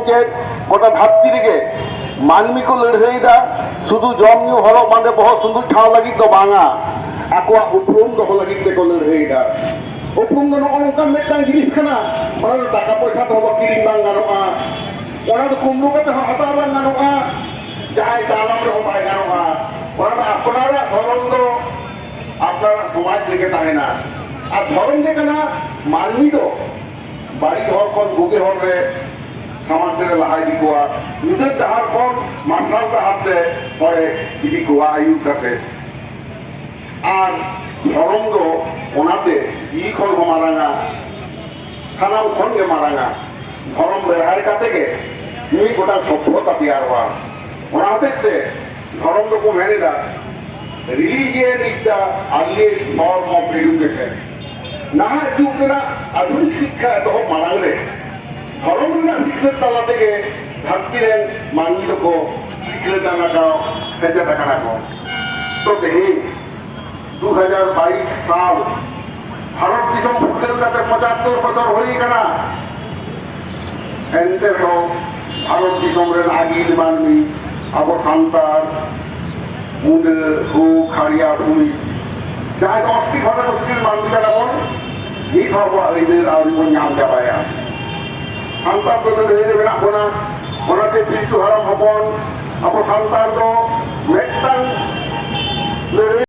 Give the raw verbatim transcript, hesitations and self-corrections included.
ᱪᱮᱫ ᱜᱚᱴᱟ ᱫᱷᱟᱹᱨᱛᱤ ᱨᱮᱜᱮ ᱢᱟᱹᱱᱢᱤ ᱠᱚ ᱞᱟᱹᱲᱦᱟᱹᱭᱮᱫᱟ, ᱥᱩᱫᱷᱩ ᱡᱚᱢ ᱧᱩ, ᱦᱚᱨᱚᱜ ᱵᱟᱸᱫᱮ, ᱵᱚᱦᱚᱜ ᱥᱩᱱᱫᱩᱨ ᱴᱷᱟᱶ ᱞᱟᱹᱜᱤᱫ ᱫᱚ ᱵᱟᱝᱟ, ᱟᱠᱚᱣᱟᱜ ᱩᱯᱨᱩᱢ ᱫᱚᱦᱚ ᱞᱟᱹᱜᱤᱫ ᱛᱮᱠᱚ ᱞᱟᱹᱲᱦᱟᱹᱭᱮᱫᱟ᱾ ᱩᱯᱨᱩᱢ ᱫᱚ ᱱᱚᱜᱼᱚ ᱱᱚᱝᱠᱟᱱ ᱢᱤᱫᱴᱟᱝ ᱡᱤᱱᱤᱥ ᱠᱟᱱᱟ, ᱚᱱᱟ ᱫᱚ ᱴᱟᱠᱟ ᱯᱚᱭᱥᱟ ᱛᱮᱦᱚᱸ ᱠᱤᱨᱤᱧ ᱵᱟᱝ ᱜᱟᱱᱚᱜᱼᱟ, ᱚᱱᱟ ᱫᱚ ᱠᱩᱢᱵᱽᱲᱩ ᱠᱟᱛᱮ ᱦᱚᱸ ᱦᱟᱛᱟᱣ ᱵᱟᱝ ᱜᱟᱱᱚᱜᱼᱟ, ᱡᱟᱦᱟᱸᱭ ᱪᱟᱞᱟᱣ ᱨᱮᱦᱚᱸ ᱵᱟᱭ ᱜᱟᱱᱚᱜᱼᱟ, ᱚᱱᱟ ᱫᱚ ᱟᱯᱱᱟᱨᱟᱜ ᱫᱷᱚᱨᱚᱢ ᱫᱚ ᱟᱯᱱᱟᱨᱟᱜ ᱥᱚᱢᱟᱡᱽ ᱨᱮᱜᱮ ᱛᱟᱦᱮᱱᱟ᱾ ᱟᱨ ᱫᱷᱚᱨᱚᱢ ᱜᱮ ᱠᱟᱱᱟ ᱢᱟᱹᱱᱢᱤ ᱫᱚ ᱵᱟᱹᱲᱤᱡ ᱦᱚᱨ ᱠᱷᱚᱱ ᱵᱩᱜᱤ ᱦᱚᱨ ᱨᱮ ᱥᱟᱶᱛᱟ ᱨᱮ ᱞᱟᱦᱟ ᱤᱫᱤ ᱠᱚᱣᱟ, ᱧᱤᱫᱟᱹ ᱰᱟᱦᱟᱨ ᱠᱷᱚᱱ ᱢᱟᱨᱥᱟᱞ ᱰᱟᱦᱟᱨ ᱛᱮ ᱦᱚᱲᱮ ᱤᱫᱤ ᱠᱚᱣᱟ ᱟᱹᱭᱩᱨ ᱠᱟᱛᱮ᱾ ᱟᱨ ᱫᱷᱚᱨᱚᱢ ᱫᱚ ᱚᱱᱟᱛᱮ ᱡᱤᱣᱤ ᱠᱷᱚᱱ ᱦᱚᱸ ᱢᱟᱨᱟᱝᱟ, ᱥᱟᱱᱟᱢ ᱠᱷᱚᱱ ᱜᱮ ᱢᱟᱨᱟᱝᱟ᱾ ᱫᱷᱚᱨᱚᱢ ᱵᱮᱲᱦᱟᱭ ᱠᱟᱛᱮ ᱜᱮ ᱢᱤᱫ ᱜᱚᱴᱟᱝ ᱥᱚᱵᱷᱚᱛᱟ ᱛᱮᱭᱟᱨᱚᱜᱼᱟ᱾ ᱚᱱᱟ ᱦᱚᱛᱮᱡ ᱛᱮ ᱫᱷᱚᱨᱚᱢ ᱫᱚᱠᱚ ᱢᱮᱱ ᱮᱫᱟ, "Religion is the earliest form of education." ᱱᱟᱦᱟᱜ ᱡᱩᱜᱽ ᱨᱮᱱᱟᱜ ᱟᱫᱷᱩᱱᱤᱠ ᱥᱤᱠᱠᱷᱟ ᱮᱛᱚᱦᱚᱵ ᱢᱟᱲᱟᱝ ᱨᱮ ᱫᱷᱚᱨᱚᱢ ᱨᱮᱱᱟᱜ ᱥᱤᱠᱷᱱᱟᱹᱛ ᱛᱟᱞᱟ ᱛᱮᱜᱮ ᱫᱷᱟᱹᱨᱛᱤ ᱨᱮᱱ ᱢᱟᱹᱱᱢᱤ ᱫᱚᱠᱚ ᱥᱤᱠᱷᱱᱟᱹᱛ ᱟᱠᱟᱱᱟ ᱠᱚ, ᱥᱮᱪᱮᱫ ᱟᱠᱟᱱᱟ ᱠᱚ᱾ ᱛᱚ ᱛᱮᱦᱮᱧ ᱫᱩ ᱦᱟᱡᱟᱨ ᱵᱟᱭᱤᱥ ᱥᱟᱞ ᱵᱷᱟᱨᱚᱛ ᱫᱤᱥᱚᱢ ᱯᱷᱩᱨᱜᱟᱹᱞ ᱠᱟᱛᱮ ᱯᱚᱸᱪᱟᱛᱛᱳᱨ ᱵᱚᱪᱷᱚᱨ ᱦᱩᱭ ᱟᱠᱟᱱᱟ᱾ ᱮᱱᱛᱮ ᱨᱮᱦᱚᱸ ᱵᱷᱟᱨᱚᱛ ᱫᱤᱥᱚᱢ ᱨᱮᱱ ᱟᱹᱜᱤᱞ ᱢᱟᱹᱱᱢᱤ, ᱟᱵᱚ ᱥᱟᱱᱛᱟᱲ, ᱢᱩᱰᱟᱹ, ᱦᱳ, ᱠᱷᱟᱲᱭᱟ, ᱵᱷᱩᱢᱤ, ᱡᱟᱦᱟᱸᱭ ᱫᱚ ᱚᱥᱴᱤ ᱜᱷᱚᱱᱚ ᱜᱳᱥᱴᱤ ᱨᱮᱱ ᱢᱟᱹᱱᱢᱤ ᱠᱟᱱᱟ ᱵᱚᱱ, ᱱᱤᱛ ᱦᱚᱸ ᱟᱵᱚᱣᱟᱜ ᱟᱹᱭᱫᱟᱹᱨ ᱟᱹᱣᱨᱤ ᱵᱚᱱ ᱧᱟᱢ ᱪᱟᱵᱟᱭᱟ᱾ ᱥᱟᱱᱛᱟᱲ ᱫᱚ ᱞᱟᱹᱲᱦᱟᱹᱭ ᱨᱮ ᱢᱮᱱᱟᱜ ᱵᱚᱱᱟ, ᱚᱱᱟᱛᱮ ᱯᱤᱞᱪᱩ ᱦᱟᱲᱟᱢ ᱦᱚᱯᱚᱱ ᱟᱵᱚ ᱥᱟᱱᱛᱟᱲ ᱫᱚ ᱢᱤᱫᱴᱟᱝ ᱞᱟᱹᱲᱦᱟᱹᱭ